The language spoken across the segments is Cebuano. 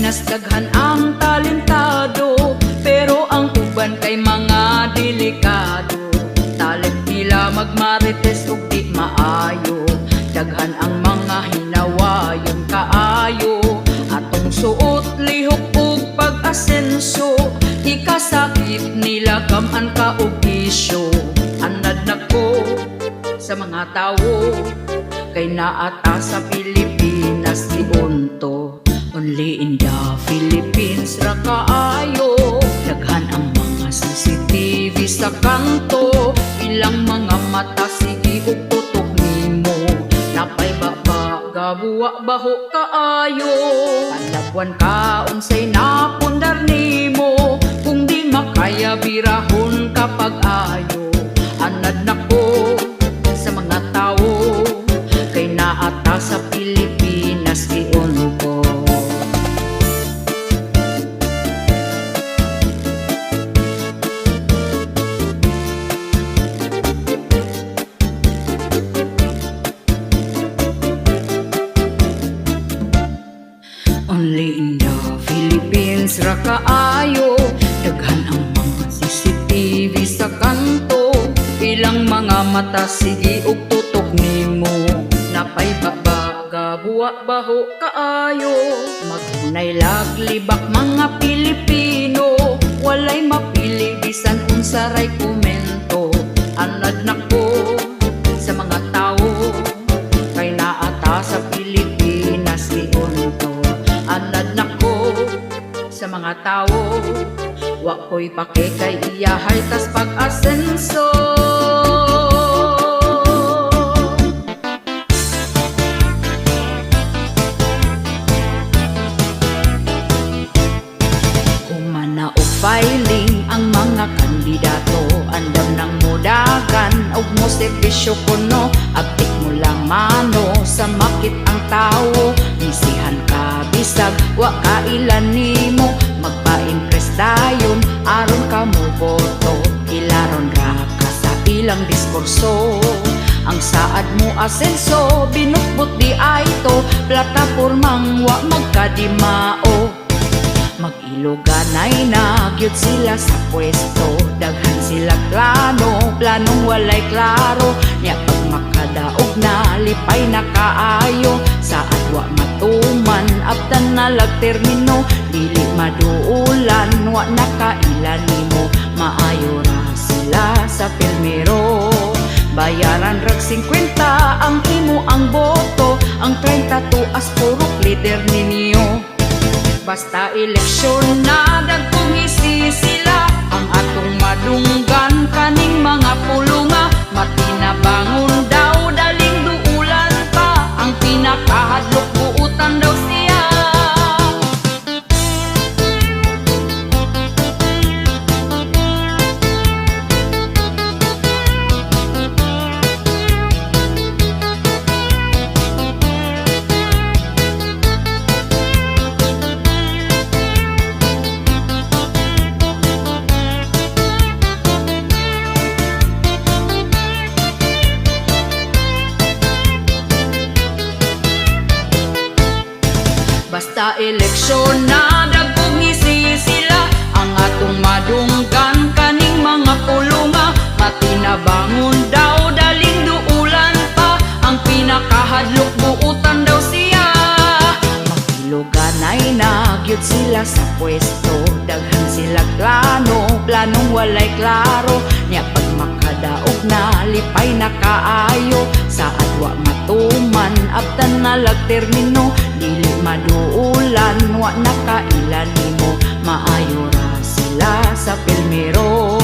Pilipinas daghan ang talentado, pero ang uban kay mga delikado. Talent nila magmarites ug di maayo. Daghan ang mga hinawayon kaayo. Atong suot lihok ug pag-asenso. Ikasakit nila gaman ka og isyo. Anad nako sa mga tawo kay naata sa Pilipinas giunto. Only in the Philippines ra kaayo. Daghan ang mga CCTV sa kanto. Ilang mga mata sige og tutok nimo. Napay baba gabuwa baho kaayo. Palabwan ka unsay napundar nimo. Kung di makaya birahon kapag ayo. Anad nako sa mga tawo kay naata sa Pilipinas giunto. Only in the Philippines ra kaayo. Daghan ang mga CCTV sa kanto. Ilang mga mata sige og tutok nimo. Napay baba gabuwa baho kaayo. Magunay laglibak mga Pilipino. Walay mapili bisan unsa ray komento. Anad nako sa mga tawo kay naata sa Pilipinas giunto. Anad nako sa mga tawo. Wa ko'y pake kay iyahay tas pag-asenso. Humana og filing ang mga kandidato. Andam nang mudagan og mo serbisyo kuno. Abtik mo lang mano sa makit ang tawo. Misihan ka bisag wa kailan nimo. Magpa-impress dayon aron ka mo boto. Ilaron ra ka sa ilang diskurso. Ang saad mo asenso binukbot di ay to. Platapormang wa magkadimao. Mag-iluganay na gyud sila sa pwesto. Daghan sila plano, planong walay klaro. Nya pag makadaog na, lipay na kaayo. Saad wa matuman, abtan na lag termino. Dili maduulan, wa na kaila nimo. Maayo ra sila sa pirmero. Bayaran rag 50 ang imo ang boto. Ang 30 tuas purok leader ninyo. Basta eleksyon na dagkong ngisi sila. Ang atong madunggan kaning mga pulunga. Matinabangon daw daling duulan pa. Ang pinakahadlok buutan daw siya. Basta eleksyon na dagkong ngisi sila. Ang atong madunggan kaning mga pulunga. Matinabangon daw daling duulan pa. Ang pinakahadlok buutan daw siya. Mag-iluganay na gyud sila sa pwesto. Daghan sila plano, planong walay klaro. Nya pag makadaog na, lipay na kaayo. Saad wa matuman, abtan na lag termino. Dili maduulan, wa na kaila nimo. Maayo ra sila sa pirmero.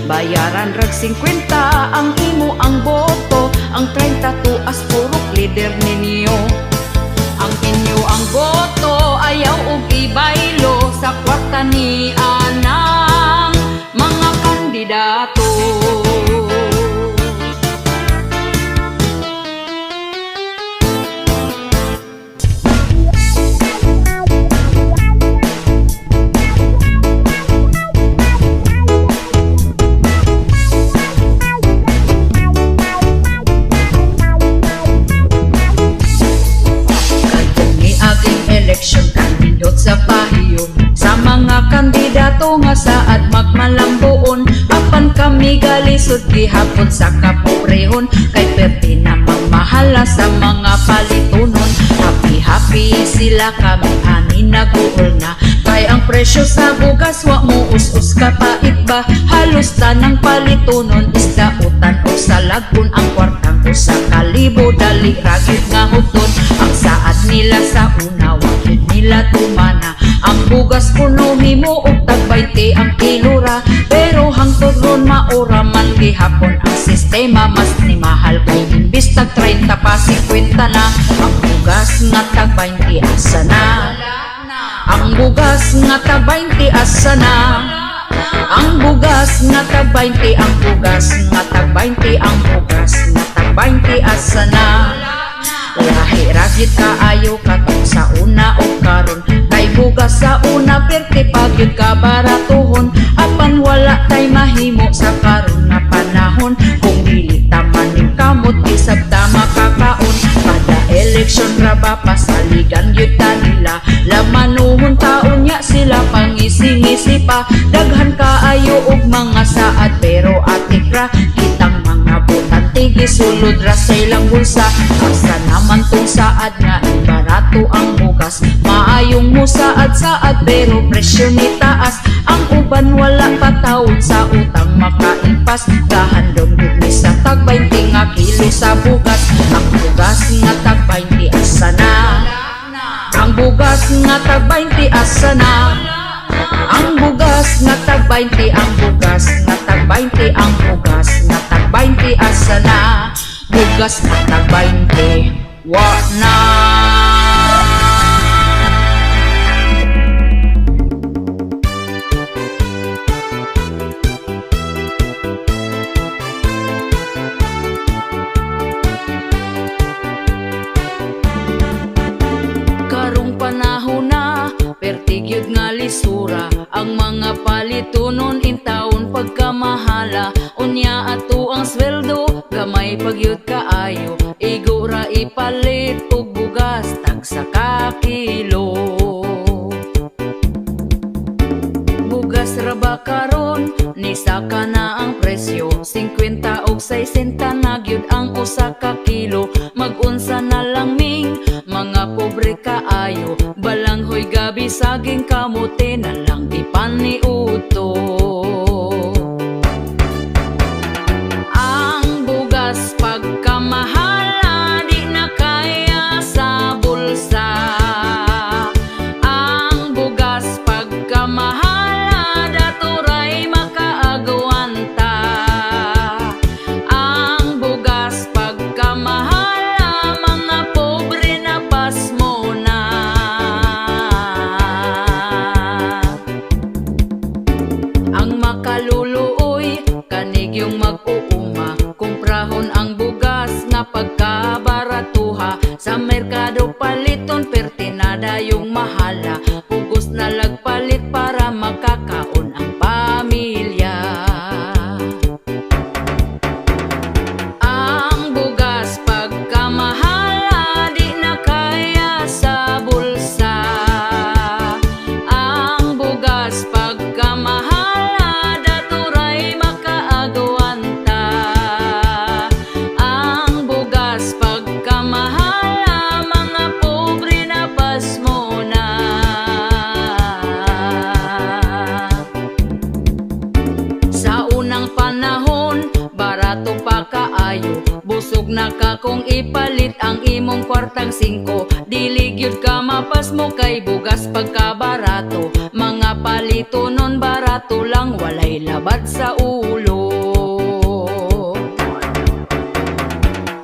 Bayaran rag 50 ang imo ang boto. Ang 30 tuas purok leader ninyo. Ang inyo ang boto ayaw og ibaylo. Sa kwarta ni anang mga kandidato. Kadtong niaging eleksyon kanindot sa mga saad magmalambuon. Apan kami galisod gihapon sa kapobrehon, kay perti na mamahala sa mga palitunon. Happy happy sila, kami ani naguol na, kay ang presyo sa bugas wa mo us-us kapait ba. Halos tanang palitunon isdautan o salagon. Ang kwartang 1,000 dali ra gyud nga hugton. Ang saad nila sa una, wa gyud nila tumana. Ang bugas kuno himo og tag 20 ang kilo ra, pero hangtod ron mao ra man gihapon ang sistema. Mas ni mahal kay imbis tag 30 pa, 50 na. Ang bugas nga tag 20, asa na? Ang bugas nga tag 20, asa na? Ang bugas nga tag 20, ang bugas nga tag 20, ang bugas nga tag 20, asa na? Lahi ra gyud kaayo katong sa una og karon, kay bugas sa una perti pa gyud ka baratuhon. Apan wala tay mahimo sa karon nga panahon, kung dili ta maningkamot, di sabta makakaon. Kada eleksyon ra ba pasaligan gyud ta nila. Lamanuhon taon nya sila pangisi-ngisi pa. Daghan kaayo og mga saad, pero atik ra kitang mga botante, gisulod ra sa ilang bulsa. Asa naman tong saad nga ibarato ang bugas? Maayong musaad-saad, pero presyo ni taas. Ang uban wala pa tawod sa utang makaimpas. Gahandom gud mi sa tag 20 nga kilo sa bugas. Ang bugas nga tag 20, asa na? Ang bugas nga tag 20, asa na? Ang bugas nga tag 20, ang bugas nga tag 20, ang bugas nga tag 20, asa na? Bugas nga tag 20, wa na. Karong panahon na, perti gyud nga lisura. Ang mga palitunon intawon pagkamahala. Unya ato ang sweldo, gamay pa gyud kaayo. Igo ra ipalit og bugas, tagsa ka kilo. Bugas ra ba karon, nisaka na ang presyo. 50 og 60 na gyud ang usa ka kilo. Mag-unsa na lang ming mga pobre kaayo? Balanghoy, gabi, saging, kamote na lang ipaniudto. Ang bugas pagkamahala, di na kaya sa bulsa. Ang bugas pagkamahala, daturay makaagwanta. Ang bugas pagkamahala, mga pobre na pasmo na. Ang makaluluoy, kanigyong mag-uuma, kumprahon ang bugas nga pagkabaratuha. Sa merkado paliton, pertinada yung mahala. Pugos na lagpalit para makakaon ang pamilya. Ang bugas pagkamahala, di na kaya sa bulsa. Ang bugas pagkamahala, daturay makaagwanta. Ang bugas pagkamahala, mga pobre na pasmo na. Sa unang panahon, barato pa kaayo. Busog na ka kung ipalit ang imong kwartang 5. Dili gyud ka mapasmo kay bugas pagkabarato. Mga palito nun barato lang, walay labad sa ulo.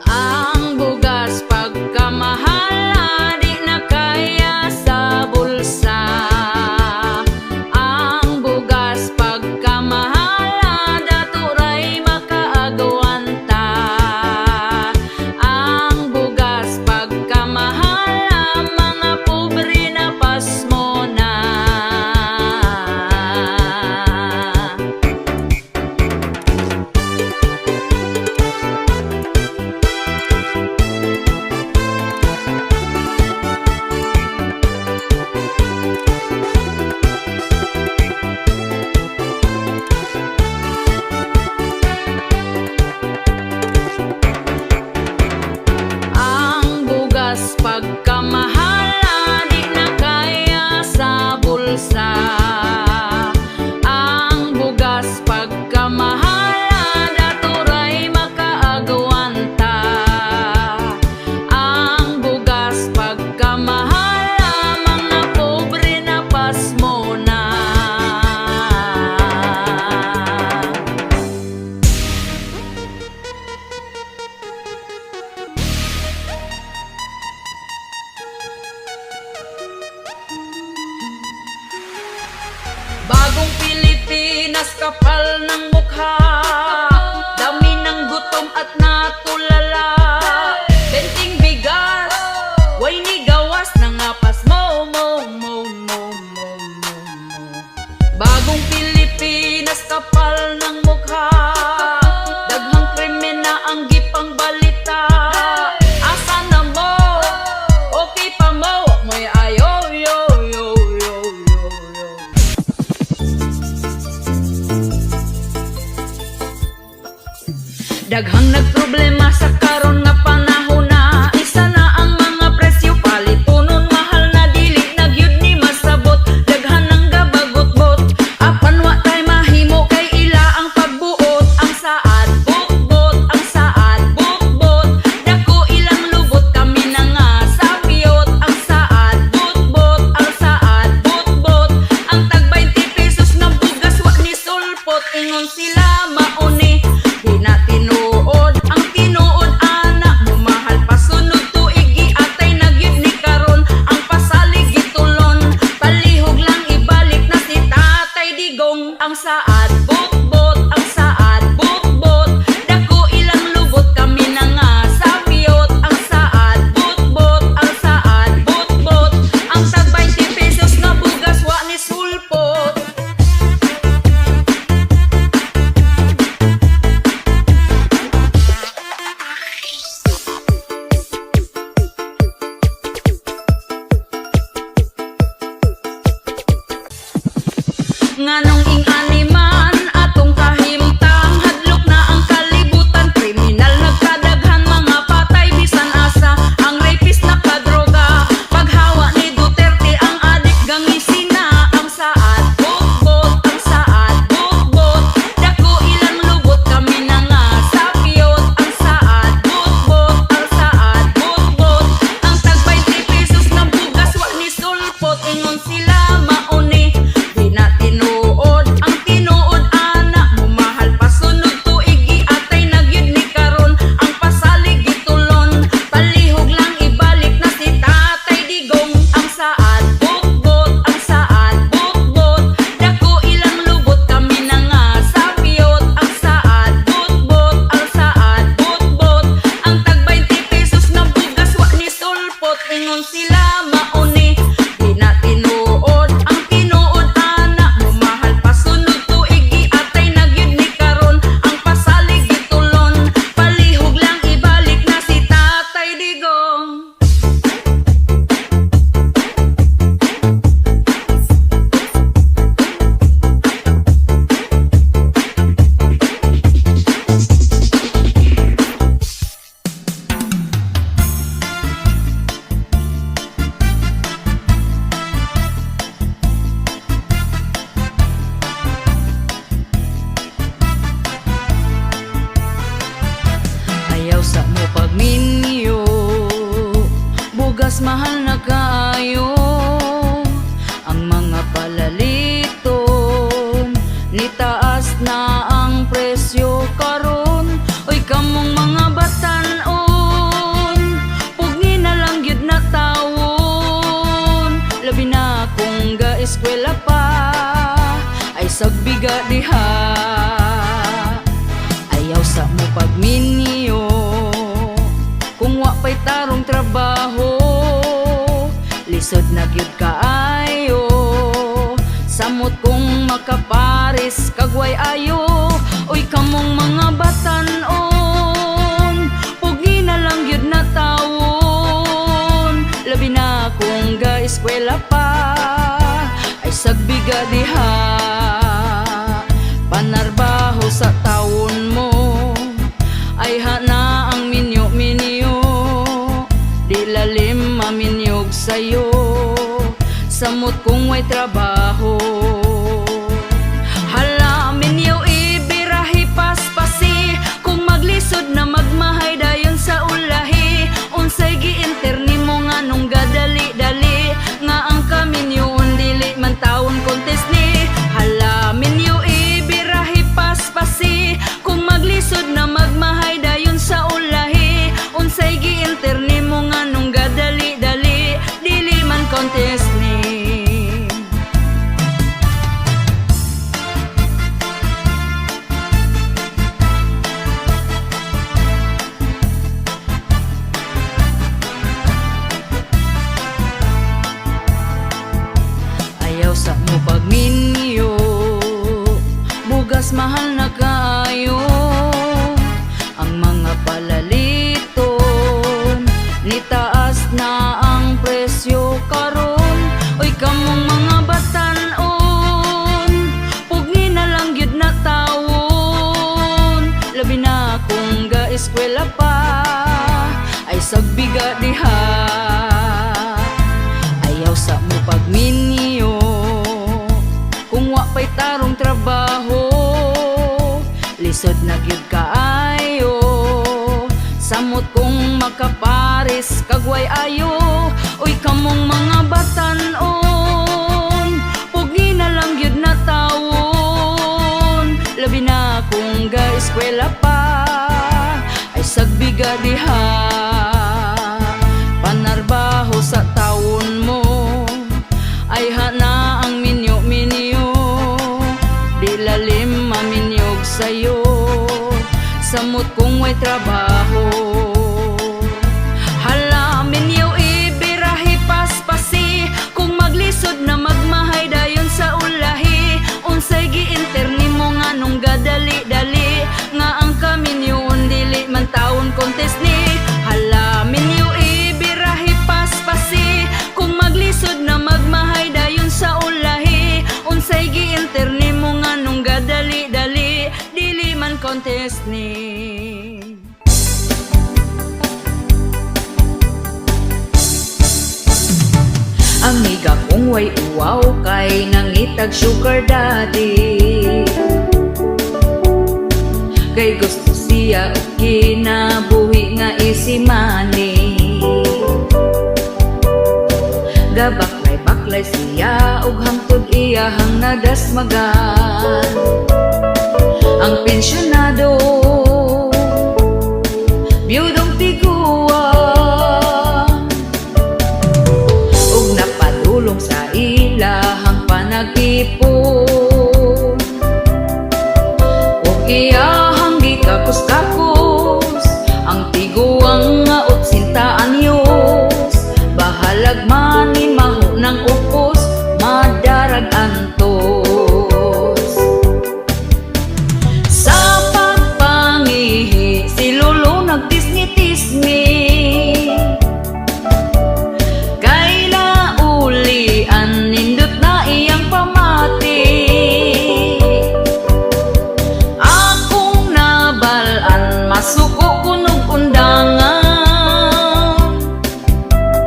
Ang bugas pagkamahala, di na kaya sa bulsa. Ang bugas pagkamahala, daturay makaagwanta. Ang bugas pagkamahala, mga pobre na pasmo na. Pagkamahala, di na kaya sa bulsa. Ang bugas pagkamahala, dato ray makaagwanta. Ang bugas pagkamahala, mga pobre na pasmo na. Bagong Pilipinas, kapal ng mukha. Dami ng gutom at natulala. Benteng bigas, way ni gawas. Nangapas mo, mo, mo, mo, mo, mo, mo. Bagong Pilipinas, kapal ng mukha. Daghang krimen na ang gipang balita. Asa na mo? Okay pa mo? Mo'y ayo, yo, yo, yo, yo, yo. Daghang nagproblema sa karon nga panahon na. Isa na ang mga presyo, palitunon mahal na, dili na gyud ni masabot. Daghan ang gabagot-bot, apan wa tay mahimo kay ila ang pagbuot. Ang saad bot, ang saad bot, dako ilang lubot, kami na nga sa piyot. Ang saad bot, ang saad bot, ang tag 20 pesos nga bugas wa ni sulpot. Ingon sila mauni, di na tinuod. Ang tinuod ana, mumahal pa sunod tuig, giatay na gyud ni karon. Ang pasalig gitulon, palihog lang ibalik na si Tatay Digong. Ang saad bot, ang saad bot, dako ilang lubot, kami na nga sa piyot. Ang saad bot, ang saad bot, ang tag 20 pesos nga bugas wa ni sulpot. Nganong ing-ani man atong kahimtang, hadlok na ang kalibutan, kriminal nagkadaghan, mga patay bisan asa, ang rapist nakadroga. Paghawa ni Duterte ang adik gangisina. Ang saad bot, ang saad bot, dako ilang lubot, kami na nga sa piyot. Ang saad bot, ang saad bot, ang tag 20 pesos ng bugas wa ni sulpot. Ingon sila mauni, di na tinuod. Ang tinuod ana, mumahal pa sunod tuig, giatay na gyud ni karon. Ang pasalig gitulon, palihog lang ibalik na si Tatay Digong. Ang saad bot, ang saad bot, dako ilang lubot, kami na nga sa piyot. Ang saad bot, ang saad bot, ang tag 20 pesos nga bugas wa ni sulpot. Ingon sila mauni, di na tinuod. Ang tinuod ana, mumahal pa sunod tuig, giatay na gyud ni karon. Ang pasalig gitulon, palihog lang ibalik na si Tatay Digong. Ayaw sa mo pagminyo, bugas mahal na kaayo. Ang mga palaliton, nitaas na ang presyo karon. Oy kamong mga batan-on, pugni na lang gyud na tawon. Labi na kung ga-eskwela pa, ay sagbiga diha. Ayaw sa mo pagminyo, kung wa pa'y tarong trabaho. Lisod na gyud kaayo, samot kung makapares kagway ayo. Uy kamong mga batan-on, pugi na lang gyud na tawon. Labi na kung ga-eskwela pa, ay sagbiga diha. Panarbaho sa tawon mo, ay hana ang minyo-minyo. Di lalim. Samot kung way trabaho. Hala, minyo, ibirahi paspasi. Kung maglisod na magmahay dayon sa ulahi. Unsay gi-enter nimo nga nung gadali-dali, nga ang kaminyoon dili man tawon contest ni? Hala, minyo, ibirahi paspasi. Kung maglisod na magmahay dayon sa ulahi. Unsay gi-enter nimo nga nung gadali-dali, dili man contest ni? Ayaw sa mo pagminyo. Bugas mahal na kayo. Ang mga palaliton, nitaas na ang presyo karon. Uy, kamong mga batanon, pugni na lang gyud na tawon. Labi na kung ga-eskwela pa, ay sagbiga diha. Ayaw sa mo pagminyo. Kung wa pa'y tarong trabaho, lisod na gyud kaayo. Samot kung makapares kag way ayo. Uy, kamong mga batanon, pugni na lang gyud na tawon. Labi na kung ga-eskwela pa, ay sagbiga diha. Panarbaho sa tawon mo, ay hana ang minyo-minyo. Di lalim maminyog sayo. Samot kung way trabaho. Hala, minyo, ibirahi paspasi. Kung maglisod na magmahay dayon sa ulahi. Unsay gi-enter nimo nga nung gadali-dali, nga ang kaminyoon dili man tawon contest ni? Hala, minyo, ibirahi paspasi. Kung maglisod na magmahay dayon sa ulahi. Unsay gi-enter nimo nga nung gadali-dali, dili man contest ni? Amiga kung way uwaw kay nangitag sugar daddy. Kay gusto siya og kinabuhi nga easy money. Gabaklay-baklay siya og hangtod iyahang nadasmagan. Ang pensyonado, biyudong tiguang, ug napadulong sa ilahang panag-ipon, ug iyahang gikakos-kakos ang tiguang nga 80 anyos. Bahalag man maho ng upos, madarag antos. Sa pagpangihi, si Lolo nagtisngi-tisngi. Kay naulian, nindot na iyang pamati. Akong nabalaan, masuko kunog undangan.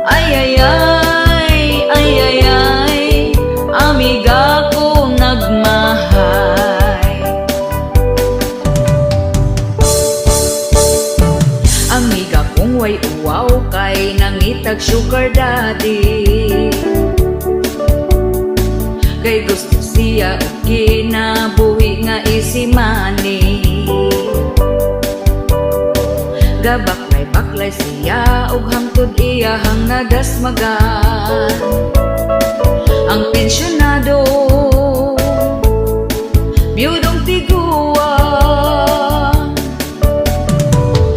Ay, ay, ay, ay, ay, ay, amiga ko nagmahay. Amiga kung way uwaw kay nangitag sugar daddy. Kay gusto siya og kinabuhi nga easy money. Gabaklay-baklay siya og hangtod iyahang nadasmagan. Ang pensyonado, biyudong tiguang,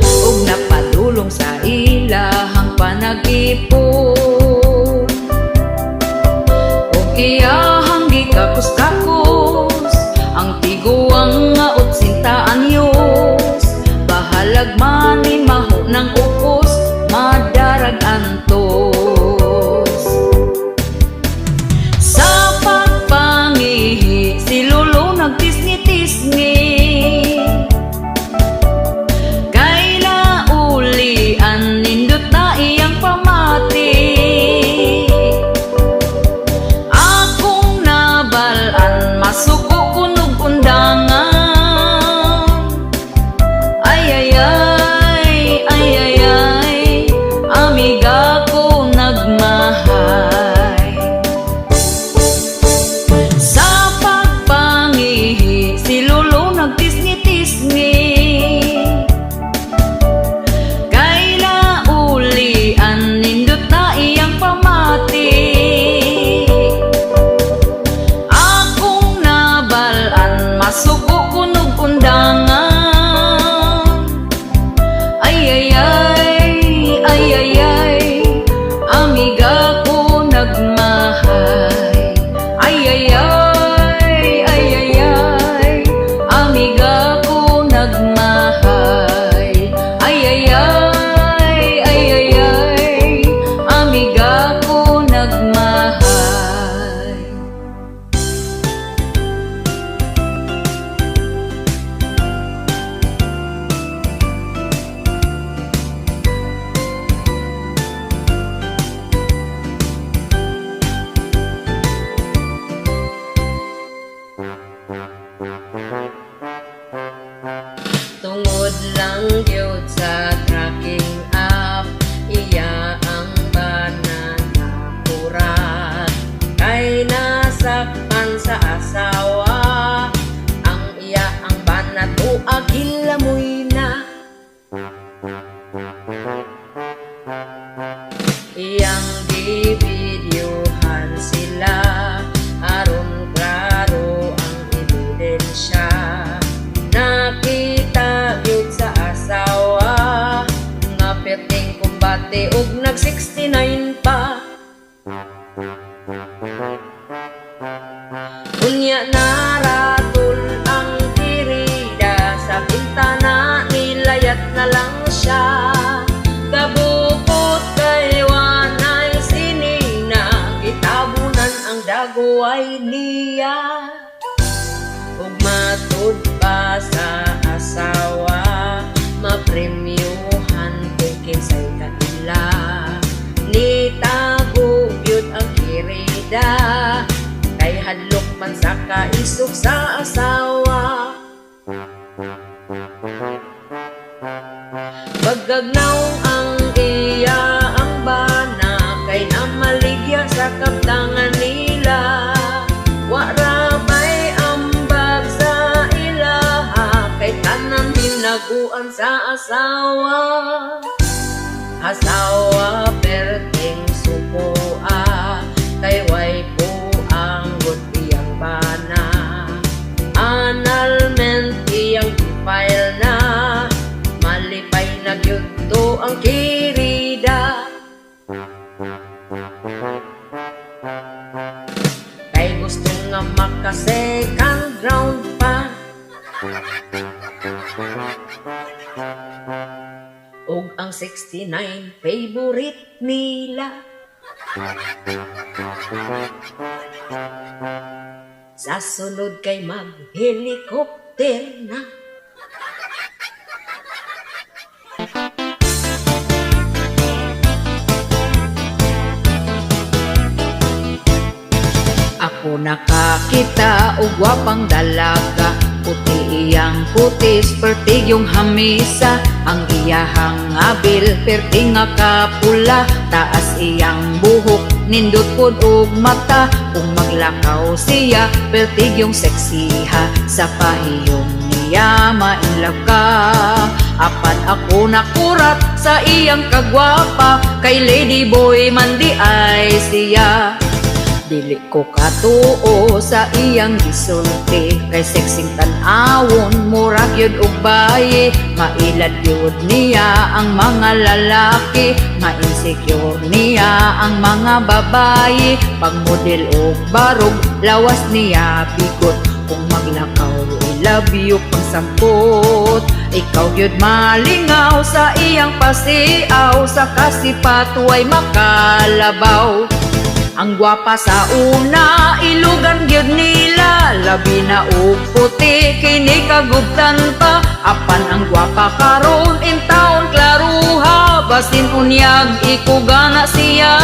ug napadulong sa ilahang panag-ipon, ug iyahang gikakos-kakos ang tiguang nga 80 anyos. Bahalag man maho ng upos, madarag antos. Sa pagpangihi, si Lolo nagtisngi-tisngi. Kay naulian, nindot na iyang pamati. Iyang gibidyuhan sila aron klaro ang ebidensya. Nakita gyud sa asawa nga perting kumbate ug nag 69 pa. Unya naratul ang kirida sa bintana, nilayat na lang siya. Kabukot kay wanay sinina, gitabunan ang daguay niya. Ug matud pa sa asawa, mapremyuhan kung kinsay kaila. Nitago gyud ang kirida kay hadlok man sa kaisog sa asawa. Bagagnaw ang iya ang bana kay namaligya sa kaptangan nila. Wa ra bay ambag sa ilaha kay tanan hinaguan sa asawa. Asawa perting sukoa kay way ang iyang bana. Annulment iyang i-file na, malipay na gyud to ang kirida. Kay gusto nga maka second round pa. Og ang 69 favorite nila. Sa sunod kay mag-helicopter na. Ako nakakita og gwapang dalaga. Puti iyang kutis, pertig yung hamisa. Ang iyahang abil, perti nga kapula. Taas iyang buhok, nindot pod og mata. Kung maglakaw siya, pertig yung seksiha. Sa pahiyong niya, ma-inlove ka. Apan ako nakurat sa iyang kagwapa kay lady boy man di ay siya. Dili ko katuo sa iyang gisulti kay sexing tan-awon, murag yun og baye. Mailad yun niya ang mga lalaki, ma-insecure niya ang mga babaye. Pag model og barog, lawas niya bigot. Kung maglakaw, I love you pang sampot. Ikaw gyud malingaw sa iyang pasiaw, sa kasipat way makalabaw. Ang gwapa sa una, ilugan gyud nila. Labi na og puti, kini kagubtan pa. Apan ang gwapa karon in town klaruha. Basin unyag ikugana siya.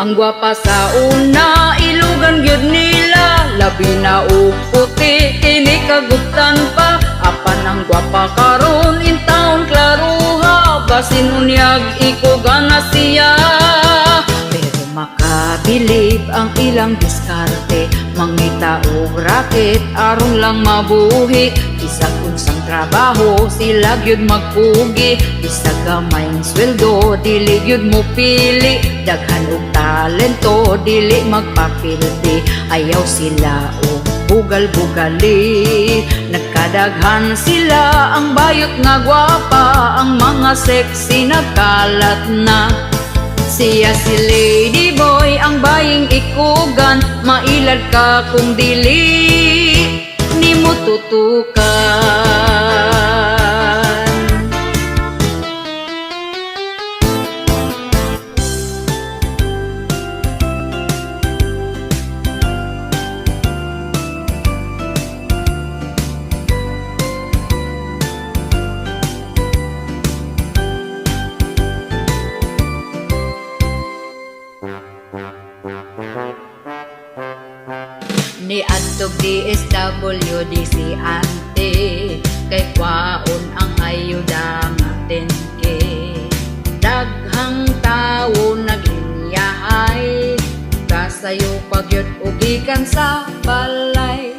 Ang gwapa sa una, ilugan gyud nila. Labi na og puti, kini kagubtan pa. Apan ang gwapa karon in town klaruha. Basin unyag ikugana siya. Pero makabilib ang ilang diskarte. Mangita og raket aron lang mabuhi. Bisag unsang trabaho sila gyud magpugi. Bisag gamay ang sweldo, dili gyud mo pili. Daghan og talento, dili magpapildi. Ayaw sila og bugal-bugali. Nagkadaghan sila, ang bayot nga gwapa. Ang mga sexy nagkalat na. Siya si Lady Boy, ang baying ikugan. Mailad ka kung dili nimo tutukan. Niadtog DSWD si auntie kay kwaon ang ayuda nga 10K. Daghang tawo naglinyahay, kasayo pa gyud og gikan sa balay.